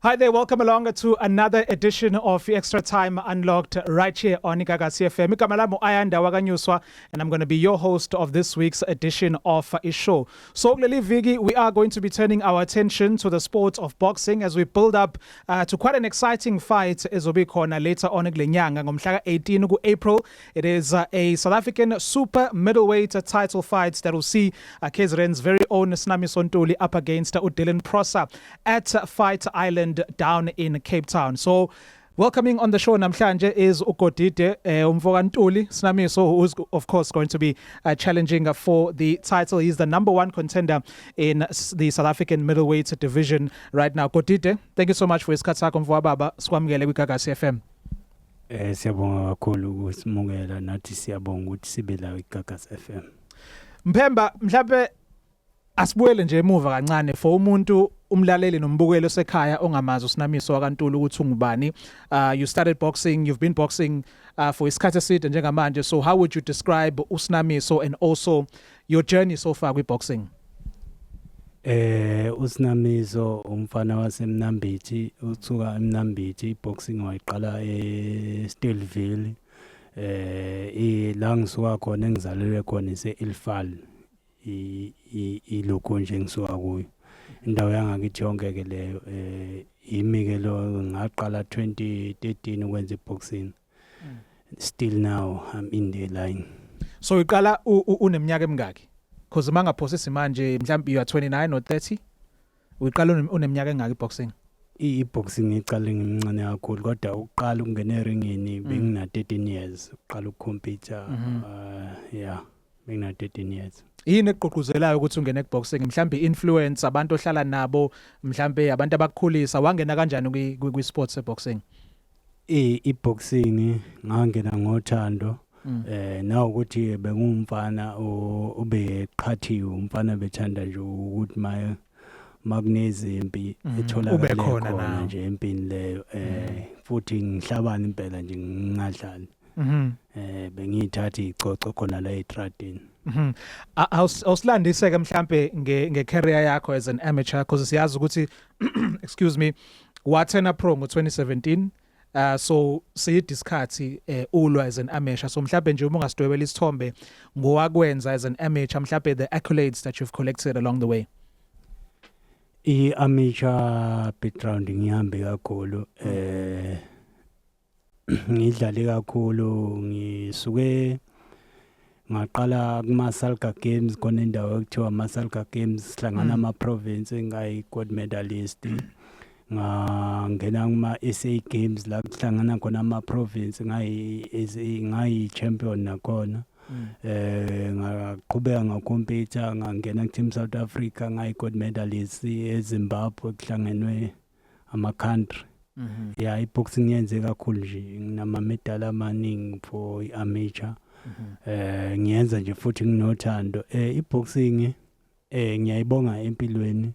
Hi there, welcome along to another edition of Extra Time Unlocked right here on Gagasi FM. Igama lami Ayanda Wakanyuswa and I'm going to be your host of this week's edition of Ishow. So kuleli viki we are going to be turning our attention to the sport of boxing as we build up to quite an exciting fight ezobe khona later on kule nyanga ngomhla ka-18 ku-April. It is a South African super middleweight title fight that will see KZN's very own Snamiso Ntuli up against uDylan Prosser at Fight Island down in Cape Town. So welcoming on the show namhlanje is uGodide umfoka Ntuli Snamiso, who is of course going to be challenging for the title. He's the number 1 contender in the South African middleweight division right now. Godide, thank you so much for isikhathi sakho, mfoka baba, sikwamukele kwiGagasi FM. Siyabonga kakhulu ukusimukela nathi, siyabonga ukuthi sibe la iGagasi FM. Mphemba, mhlawumbe asibuyele nje emuva kancane for umuntu, umlaleli nombukeli osekhaya ongamazi uSinamiso wakaNtuli ukuthi ungubani. You started boxing, you've been boxing for isikhathi eside njengamanje, so how would you describe uSinamiso and also your journey so far with boxing? USinamiso umfana waseMnambithi, uthuka eMnambithi. Iboxing wayiqala eSteelville, ila ngisuka khona, engizalelwe khona ise-Ilfal, ilokho nje ngisuka kuyo, indawo yangakithi yonke ke leyo. Imi ke lo ngaqala 2013 ukwenza iboxing. Still now I'm in the line. So uqala uneminyaka emingaki? Because mangaphosisi manje mhlawumbe you are 29 or 30. Uqala uneminyaka engaki boxing? I-boxing ngiqale ngimncane kakhulu, kodwa ukuqala ukungena eringini bengina 13 years, uqala ukucompete. Yeah, bengina 13 years. Yini egqugquzelayo ukuthi ungene kuboxing? Mhlawumbe influence, abantu ohlala nabo, mhlawumbe abantu abakukhulisa, wangena kanjani kwi sports eboxing? I-boxing ngangena ngothando na ukuthi bengumfana obeqhathiwe, umfana bethanda nje ukuthi maye makunezimpi etholakala Ube khona khona nawe. nje empini leyo, futhi ngihlabana impela nje, ngingadlali. Bengiyithatha icoco khona la etradini. Awusilandise ke mhlambe nge career yakho as an amateur, because siyazi ukuthi, excuse me, waturna pro ngo2017, so siyidisikhathi ulwa as an amateur. So mhlambe nje uma ungasidwebela isithombe ngowakwenza as an amateur, mhlambe the accolades that you've collected along the way. I-amateur background ngihambe kakhulu, ngidlale kakhulu. Ngisuke ngaqala kuma Salga Games khona, indawo ekuthiwa ama Salga Games, sihlangana ama province, ngayi gold medalist. Ngangena kuma SA Games la kuhlangana khona ama province, ngayi SA, ngayi champion nakhona. Ngaqhubeka ngacompete, ngangena ku Team South Africa, ngayi gold medalist eZimbabwe, kuhlangenwe ama country. Yeah, iboxing yenze kakhulu nje, nginama medal amaningi for iamateur. Ngiyenza nje futhi nginothando. Iboxing ngiyayibonga empilweni,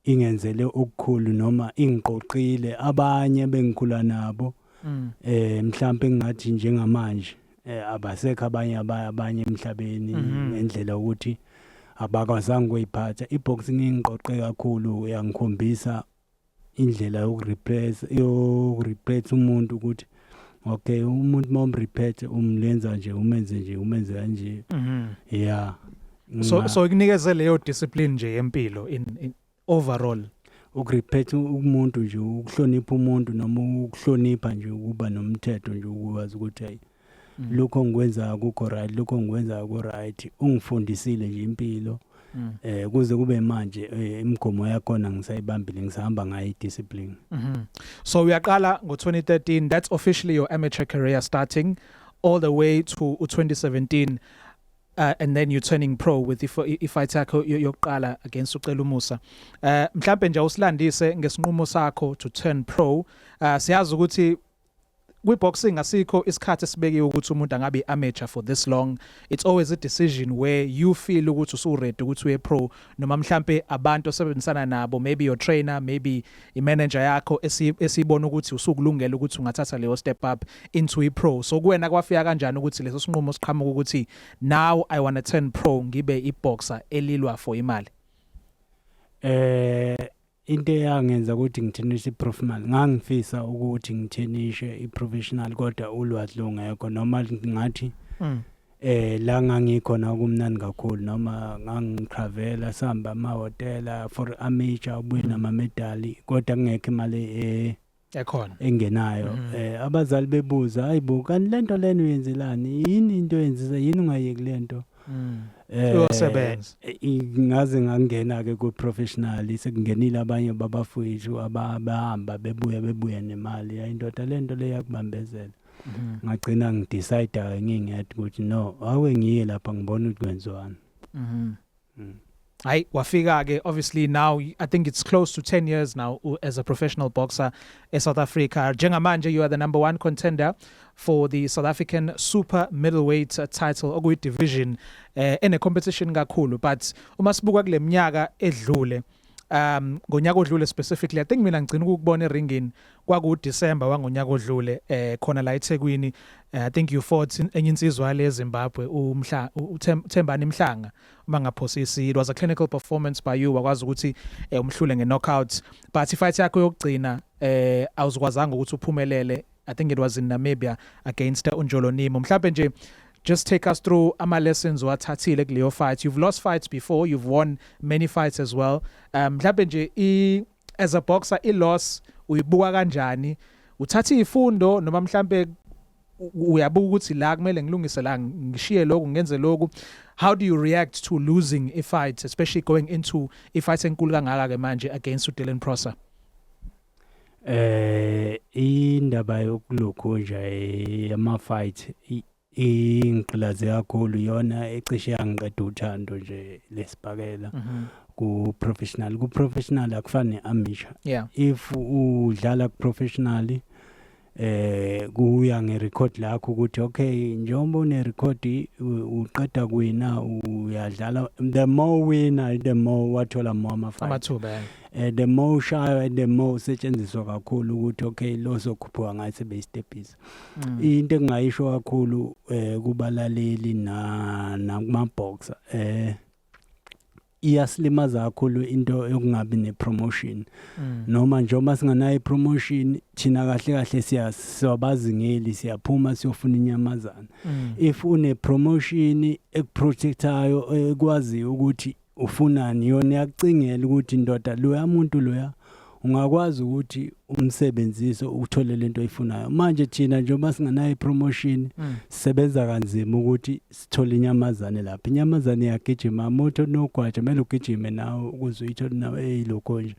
ingenzele okukhulu noma ingiqoqile abanye bengikhula nabo. Mhlawumbe ngingathi njengamanje abasekho abanye abanye emhlabeni ngendlela ukuthi abakwazanga ukuyiphatha iboxing. Ingiqoqe kakhulu, yangikhombisa indlela yokureplace umuntu, ukuthi okay, umuntu mawumreplace umlenza nje, umenze nje, umenze kanje. Yeah. So ikunikeze leyo discipline nje yempilo in overall. Ukurepect umuntu nje, ukuhlonipha umuntu noma ukuhlonipha nje, ukuba nomthetho nje, ukwazi ukuthi hey, lokho ngikwenza akukho right, lokho ngikwenza akukho right. Ungifundisile nje impilo. Kuze kube manje, imigomo yakhona ngisayibambile, ngisahamba ngayo idiscipline. So uyaqala ngo2013, that's officially your amateur career starting, all the way to 2017, and then you're turning pro with ifight yakho yokuqala against uCela Umusa. Mhlambe nje usilandise ngesinqumo sakho to turn pro. Siyazi ukuthi kwi-boxing asikho isikhathi esibekiwe ukuthi umuntu angabe amateur for this long. It's always a decision where you feel ukuthi usu ready ukuthi uye pro, noma mhlambe abantu osebenzisana nabo, maybe your trainer, maybe i-manager yakho esibona ukuthi usukulungela ukuthi ungathatha leyo step up into i pro. So kuwena kwafika kanjani ukuthi leso sinqumo siqhamuka ukuthi now I want to turn pro, ngibe i-boxer elilwa for imali? Into eyangenza ukuthi ngithenise i-professional, ngangifisa ukuthi ngithenise i-professional, kodwa ulwazi lungekho, noma ngathi la ngangikhona kumnandi kakhulu, noma ngangitravela, sihamba amahhotela for amateur, ubuye namamedali, kodwa kungekho imali ekhona engenayo. Abazali bebuza, "Hayibo, kanti lento lena uyenzelani? Yini into oyenzisa? Yini ungayeki lento?" Uyosebenza. Ngaze ngangena ke ku professional, sekungenile abanye babafowethu abahamba bebuya nemali. Hayi indoda, lento le yakubambezela. Ngagcina ngidecide ke ngingedwa ukuthi no, awe ngiye lapha ngibona ukuthi kwenziwani. Hayi, wafika ke. Obviously now I think it's close to 10 years now as a professional boxer e South Africa. Njengamanje you are the number 1 contender for the South African super middleweight title, okuyi division ene competition kakhulu. But uma sibuka kule minyaka edlule, ngonyaka odlule specifically, I think mina ngicina ukukubona eringini kwaku December wangonyaka odlule, khona la eThekwini. I think you fought enye insizwa le eZimbabwe, umhla uThembani Mhlanga, uma ngaphosisi. It was a clinical performance by you, wakwazi ukuthi umhlule nge-knockout, but ifight yakho yokugcina awuzikwazanga ukuthi uphumelele. I think it was in Namibia against uNjolonimo. Mhlawumbe nje just take us through ama lessons wathathile kuleyo fight. You've lost fights before, you've won many fights as well. Mhlawumbe nje i as a boxer, i loss uyibuka kanjani? Uthatha izifundo noma mhlambe uyabuka ukuthi la kumele ngilungise, la ngishiye lokhu, ngenze lokhu? How do you react to losing a fight, especially going into a fight enkulu kangaka ke manje against uDylan Prosser? Indaba yokulokhu nje ama fight ingqilaze kakhulu, iyona ecishe yangiqeda uthando nje lesibhakela ku professional. Ku professional akufani ne-amateur. If udlala ku professional, kuya ngerecord lakho ukuthi okay, njengoba une record, uqeda kuwina, uyadlala. The more winner, the more wathola more ama fight. Amathuba, yeah. The more ushaywa, the more usetshenziswa kakhulu ukuthi okay, lo sokhuphuka ngathi beyistepisa. Into engingayisho kakhulu kubalaleli na nakuma boxer, iyasilimaza kakhulu into yokungabi nepromotion. Noma njengoba singanayo ipromotion thina, kahle kahle siyabazingeli, siyaphuma siyofuna inyamazana. If une promotion ekuprotectayo, ekwazi ukuthi ufunani, yona iyakucingela ukuthi ndoda, loya muntu loya ungakwazi ukuthi umsebenzise uthole lento oyifunayo. Manje thina njengoba singanayo ipromotion, sisebenza kanzima ukuthi sithole inyamazane. Lapha inyamazane iyagijima, amoto nogwaja, kumele ugijime nawe ukuze uyithole nawe eyilokho nje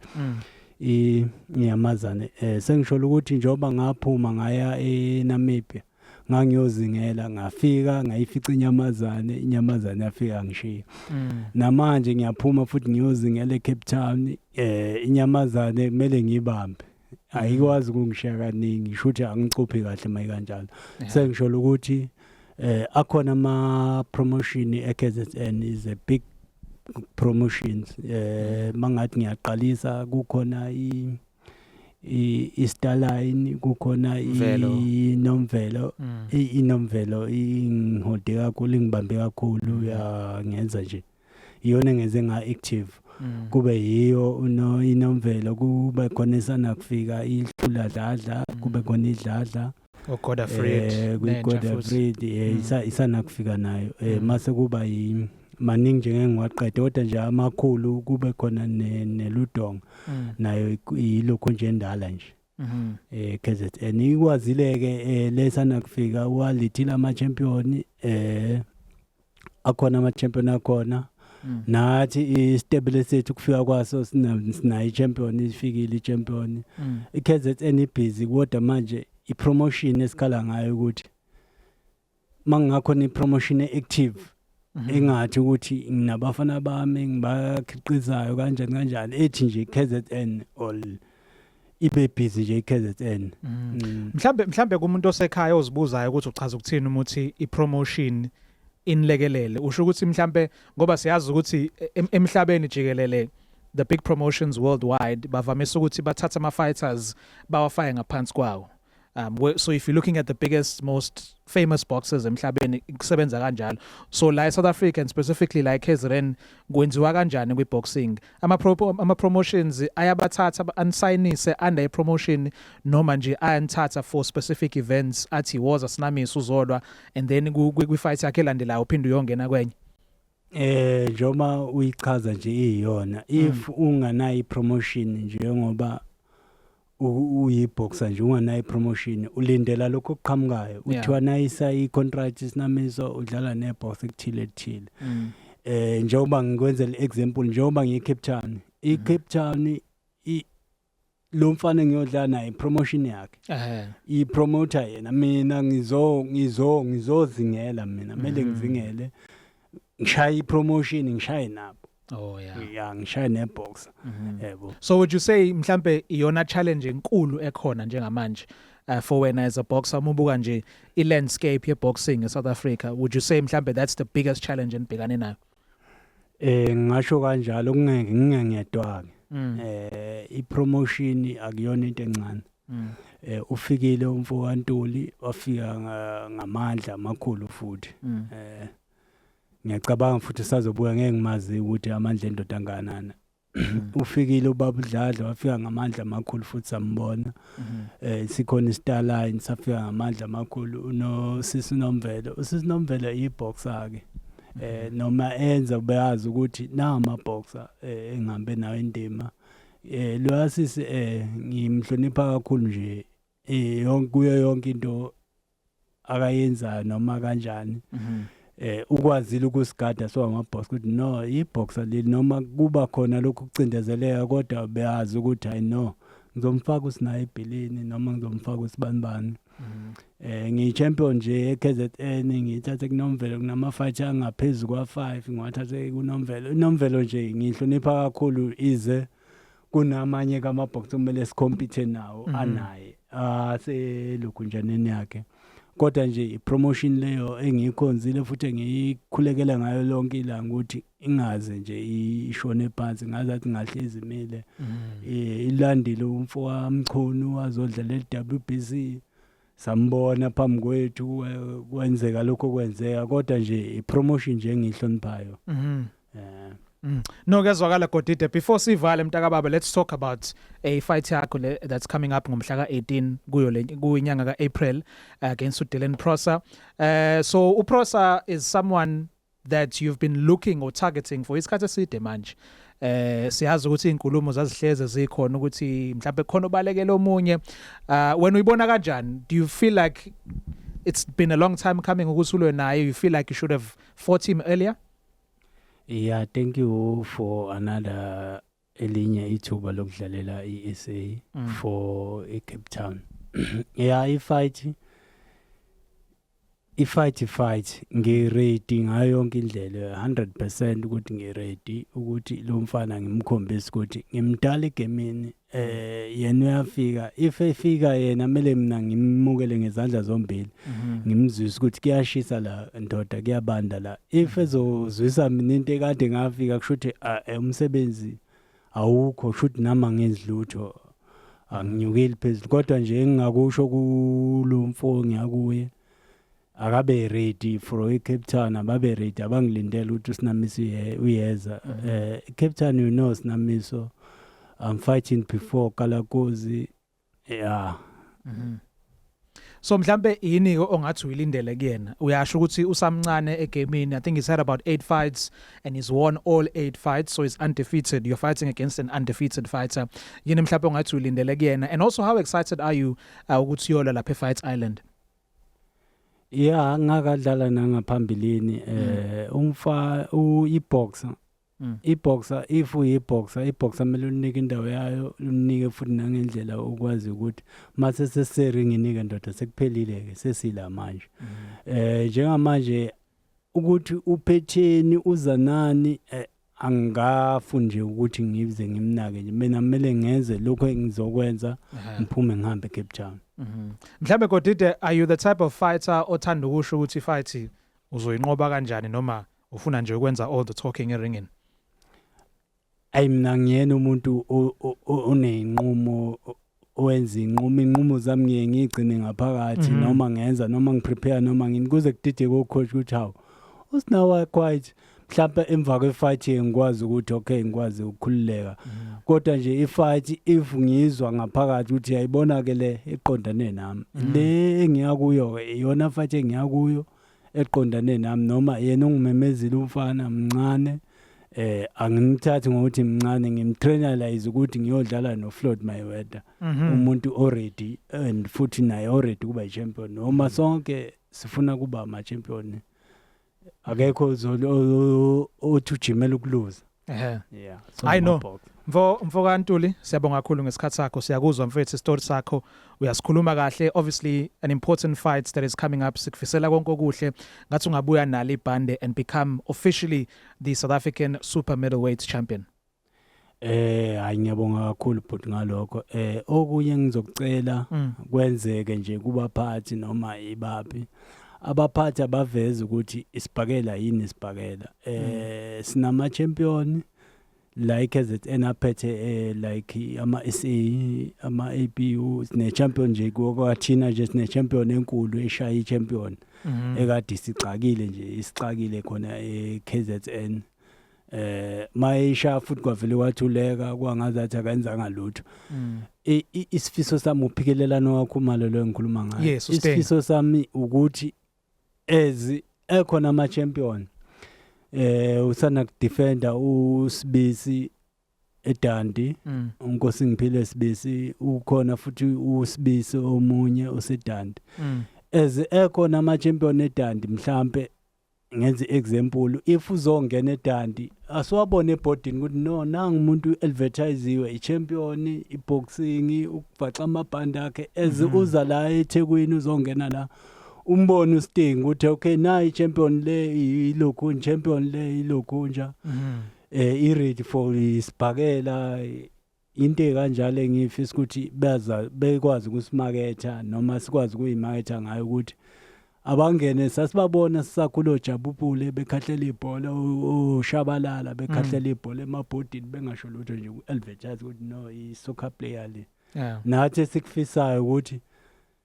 inyamazane. Sengisho ukuthi njengoba ngaphuma ngaya eNamibia, ngangiyozingela, ngafika ngayifica inyamazane, inyamazane yafika ngishiya. Namanje ngiyaphuma futhi ngiyozingela eCape Town, inyamazane kumele ngiyibambe, ayikwazi ukungishiya kaningi, shuthi angicuphi kahle mayikanjalo. Sengisho ukuthi akhona ama promotion eKZN, is a big promotions. Mangathi ngiyaqalisa, kukhona i Starline, kukhona Mvelo. iNomvelo. INomvelo ingihode kakhulu, ingibambe kakhulu, yangenza nje, iyona engenze nga active. Kube yiyo no iNomvelo, kube khona esana kufika ihlula dladla, kube khona idladla. OGodafred. Kwi-Godafred isana kufika nayo. Mase kuba yi maningi nje, ngeke ngiwaqede, kodwa nje amakhulu kube khona neLudonga, nayo yilokho nje endala nje. KZN ikwazile ke lesana kufika walithila ama champion, akhona ama champion akhona. Nathi istable sethu kufika kwaso sinayo i-champion, ifikile i-champion. iKZN ibusy, kodwa manje ipromotion esikhala ngayo ukuthi mangakhona ipromotion active, engathi ukuthi nginabafana bami ngibakhiqizayo kanjani kanjani, ethi nje KZN all ibe busy nje iKZN. Mhlambe kumuntu osekhaya ozibuzayo ukuthi uchaza ukuthini uma uthi ipromotion inilekelele, usho ukuthi mhlambe ngoba siyazi ukuthi emhlabeni jikelele, the big promotions worldwide bavamise ukuthi bathatha ama fighters bawafake ngaphansi kwawo. So if you're looking at the biggest, most famous boxers emhlabeni, kusebenza kanjalo. So la eSouth Africa and specifically like KZN, kwenziwa kanjani kwi-boxing? Ama promotions ayabathatha anisayinise under a promotion, noma nje ayanithatha for specific events, athi woza Sinamiso, uzolwa, and then kwi-fight yakhe elandelayo uphinde uyongena kwenye? Njoma uyichaza nje iyona, if unganayo promotion, njengoba uyiboxer nje, unganayo promotion, ulindela lokho okuqhamukayo. Uthiwa nayisa i-contract, Sinamiso udlala nebox ekuthile ethile. Njengoba ngikwenzela example, njengoba ngiye Cape Town, i Cape Town lo mfana ngiyodlala naye, promotion yakhe, i-promoter yena. Mina ngizozingela mina, kumele ngizingele, ngishaye i-promotion, ngishaye nabo. Ya, ngishaye neboxer, yebo. So would you say mhlambe iyona challenge enkulu ekhona njengamanje for wena as a boxer, uma ubuka nje i-landscape ye-boxing eSouth Africa, would you say mhlambe that's the biggest challenge enibhekane nayo? Ngisho kanjalo, kungeke ngingengedwa ke. I-promotion akuyona into encane. Ufikile umfo kaNtuli, wafika ngamandla amakhulu futhi. Ngiyacabanga futhi sazobuya, ngeke ngimazi ukuthi amandla endoda anganana. Ufikile ubaba uDladla, wafika ngamandla amakhulu futhi, sambona. Sikhona iStarline, safika ngamandla amakhulu. Unosisi Nomvelo, usisi Nomvelo iboxer ke, noma enza beyazi ukuthi na ama boxer engihambe nayo indima. Lo sisi ngimhlonipha kakhulu nje, yonke kuyo yonke into akayenzayo noma kanjani. Ukwazile ukusigada so amabox ukuthi no, iboxer leli, noma kuba khona lokhu kucindezeleka, kodwa beyazi ukuthi I know ngizomfaka usinayo ebhilini noma ngizomfaka usibanibani. Ngiyi-champion nje e-KZN, ngiyithathe kuNomvelo, kunama fighter angaphezulu kwa5 ngiwathathe kuNomvelo. INomvelo nje ngihlonipha kakhulu, ize kunamanye kama-box kumele sicompete nawo anaye aselokhu yakhe, kodwa nje i-promotion leyo engiyikhonzile futhi engiyikhulekela ngayo lonke ilanga ukuthi ingaze nje ishone phansi, ngazathi ngahlezi imile. Ilandile umfo waMchunu, wazodlala e-WBC, sambona phambi kwethu, kwenzeka lokho kwenzeka, kodwa nje i-promotion nje engiyihloniphayo. No, kuyazwakala Godide. Before sivale, mntakababa, let's talk about a fight yakho le that's coming up ngomhla ka18 kuyo le kuyinyanga kaApril against uDylan Prosser. So uProsser is someone that you've been looking or targeting for isikhathi eside manje. Siyazi ukuthi izinkulumo zazihleze zikhona ukuthi mhlawumbe khona obalekela omunye. Wena uyibona kanjani? Do you feel like it's been a long time coming ukuthi ulwe naye? You feel like you should have fought him earlier? Yeah, thank you for another elinye ithuba lokudlalela iSA for iCape Town. Yeah, i-fight ngiready ngayo yonke indlela, 100% ukuthi ngiready ukuthi lo mfana ngimkhombise ukuthi ngimdala egemini. Yena uyafika, if efika yena kumele mina ngimukele ngezandla zombili, ngimzwise ukuthi kuyashisa la ndoda, kuyabanda la. If ezozwisa mina into ekade ngafika, kusho ukuthi umsebenzi awukho, kusho ukuthi nami angenzi lutho, anginyukeli phezulu. Kodwa nje engingakusho kulo mfo, ngiyakuye akabe ready for iCape Town, ababe ready, abangilindele ukuthi uSinamiso uyeza Cape Town. You know Sinamiso, I'm fighting before Kalakozi, yeah. So mhlambe yini ongathi uyilindele kuyena? Uyasho ukuthi usamncane egamini. I think he's had about 8 fights and he's won all 8 fights, so he's undefeated. You're fighting against an undefeated fighter. Yini mhlambe ongathi uyilindele kuyena, and also how excited are you ukuthi uyolwa lapha eFight Island? Yeah, ngakadlala nangaphambilini. Umfa uyiboxer, iboxer, if uyiboxer, iboxer kumele unike indawo yayo, unike futhi nangendlela ukwazi ukuthi mase seseringinike ndoda, sekuphelile ke, sesila manje. Njengamanje ukuthi uphetheni, uza nani, angikafu nje ukuthi ngize ngimnake nje. Mina kumele ngenze lokho engizokwenza, ngiphume ngihambe eCape Town. Mhlambe Godide, are you the type of fighter othanda ukusho ukuthi fight uzoyinqoba kanjani, noma ufuna nje ukwenza all the talking eringini? Ayi, mina ngiyena umuntu oneyinqumo. owenza inqumo, inqumo zami ngiye ngigcine ngaphakathi noma ngenza noma ngiprepare noma ngini, kuze kudide ko coach ukuthi hawu, usinawa quite. Mhlawumbe emva kwefight ngikwazi ukuthi okay, ngikwazi ukukhululeka, kodwa nje ifight if ngizwa ngaphakathi ukuthi yayibona ke le eqondane nami, le engiya kuyo ke iyona fight engiya kuyo eqondane nami, noma yena ungimemezile umfana mncane, angimthathi ngokuthi mncane, ngimtrainalize ukuthi ngiyodlala no Floyd Mayweather, umuntu already and futhi naye already kuba i-champion, noma sonke sifuna kuba ama champion, akekho othi ujimela ukuluza. Yeah. I know. Mfo kaNtuli, siyabonga kakhulu ngesikhathi sakho. Siyakuzwa mfethu, story sakho uyasikhuluma kahle. Obviously an important fight that is coming up. Sikufisela konke okuhle, ngathi ungabuya nalo ibhande and become officially the South African super middleweight champion. Hayi, ngiyabonga kakhulu bhuti ngalokho. Okunye ngizokucela kwenzeke nje kubaphathi noma ibaphi abaphathi, abaveze ukuthi isibhakela yini isibhakela. Sinama champion like KZN aphethe like ama SA, ama ABU, sine champion nje kwathina nje, sine champion enkulu eshaya i champion ekade isixakile nje, isixakile khona eKZN. Mayisha futhi kwavele kwathuleka kwangazathi akenzanga lutho. Isifiso sami uphikelelano waKhumalo lo engikhuluma ngayo. Yes, uSteng. Isifiso sami ukuthi as ekhona ama champion, usana kudefenda uSibisi eDundee, uNkosi ngiphile Sibisi, ukhona futhi uSibisi omunye oseDundee, as ekhona ama champion eDundee, mhlambe ngenza example, if uzongena eDundee asiwabone ebhodini ukuthi no, nanga umuntu advertisiwe, i-champion i-boxing, ukubhaxa amabhandi akhe, as uza la eThekwini uzongena la umbone uSting ukuthi okay, nayi i-champion le, ilokhu champion le, ilokhu nja, i-ready for isibhakela, into ekanjalo engifisa ukuthi baza bekwazi ukusimaketha noma sikwazi ukuyimaketha ngayo, ukuthi abangene sasibabona sisakhula ojabupule bekhahlela ibhola, oshabalala bekhahlela ibhola emabhodini, bengasho lutho nje ku-advertise ukuthi no, i-soccer player le. Nathi esikufisayo ukuthi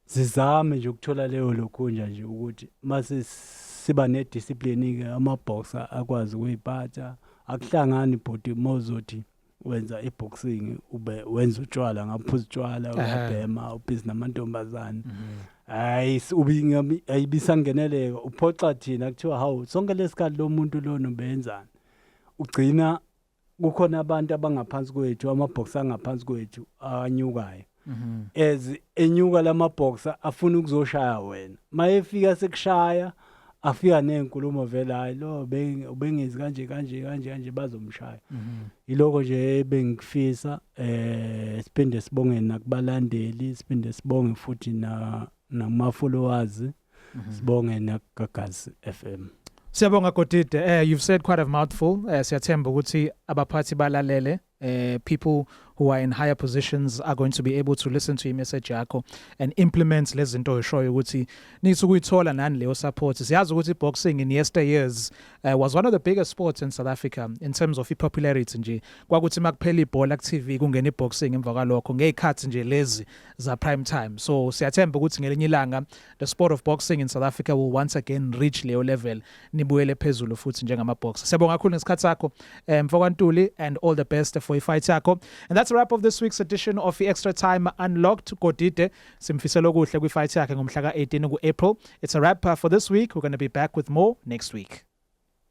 sizame nje ukuthola leyo lokhunja nje, ukuthi mase siba ne-discipline ke, ama-boxer akwazi ukuyiphatha. Akuhlangani bhuti, mawuzothi wenza i-boxing ube wenza utshwala, ngaphuza utshwala, uyabhema, ubhizi namantombazane, hayi, ayibisangeneleka, uphoxa thina, kuthiwa hawu, sonke lesikhathi lo muntu lona ubenzani? Ugcina kukhona abantu abangaphansi kwethu, ama-boxer angaphansi kwethu anyukayo, as enyuka lama-boxer afuna ukuzoshaya wena, mayefika sekushaya afika nezinkulumo vele, hayi lo ubengezi kanje kanje kanje kanje, bazomshaya. Iloko nje ebengifisa. Siphinde sibonge nakubalandeli, siphinde sibonge futhi na nama followers, sibonge nakuGagasi FM. Siyabonga Godide. You've said quite a mouthful. Siyathemba ukuthi abaphathi balalele. People who are in higher positions are going to be able to listen to imessage yakho and implement lezi zinto oyishoyo, ukuthi nithi ukuyithola nani leyo support. Siyazi ukuthi boxing in yesteryears was one of the biggest sports in South Africa in terms of popularity nje. Kwakuthi makuphela ibhola ku TV kungena iboxing emva kwalokho ngezikhathi nje lezi za prime time. So siyathemba ukuthi ngelinye ilanga the sport of boxing in South Africa will once again reach leyo level, nibuyele phezulu futhi njengama-boxer. Siyabonga kakhulu ngesikhathi sakho, mfokaNtuli, and all the best for ifight yakho. And that's a wrap of this week's edition of the Extra Time Unlocked. Godide simfisela okuhle kwifight yakhe ngomhla ka-18 ku-April. It's a wrap for this week. We're going to be back with more next week.